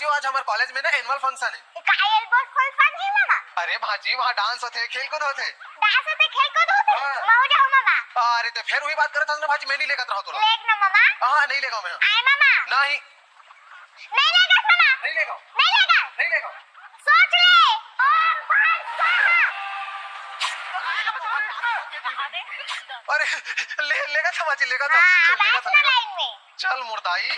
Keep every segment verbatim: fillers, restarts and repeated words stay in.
जो आज हमर कॉलेज में ना एनुअल फंक्शन हे। का एनुअल फंक्शन हे मामा? अरे भांजी, वहाँ डांस होथे, खेल कूद होथे। डांस होथे, खेल कूद होथे? हाँ। महू जाहूँ मामा। अरे त फेर वही बात करत हस ना भांजी, मैं नहीं लेगत रहूँ तोला। लेग ना मामा। हाँ, नहीं लेगहूँ मैं। आय मामा। नहीं। नहीं लेगस मामा। नहीं लेगहूँ। नहीं लेगस। नहीं लेगहूँ। सोच ले। ओम फट स्वाहा। अरे, ले, लेगत हँव भांजी, लेगत हँव। हाँ, लेगत हँव, बैठ ना लेगत हँव। लाइन में। चल मुर्दाई।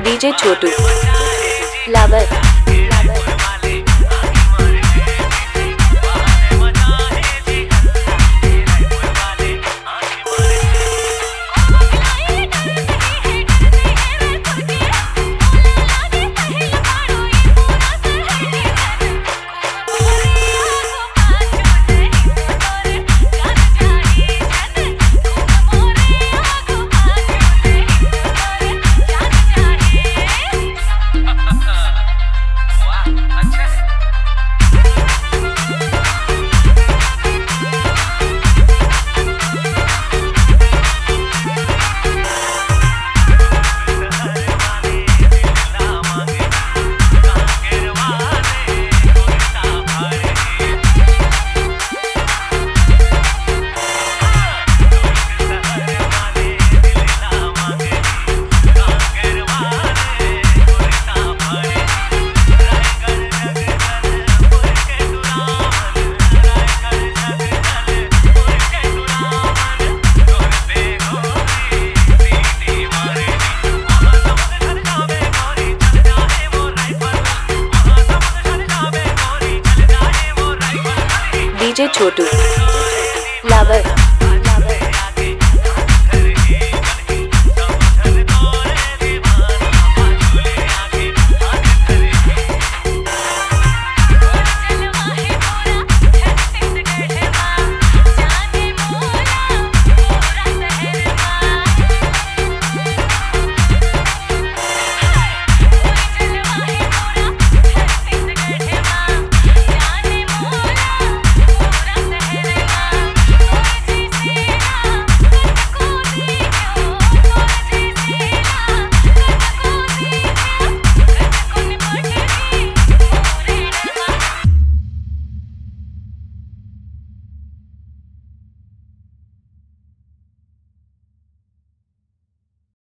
डीजे छोटू, लावर। डीजे छोटू, लावर।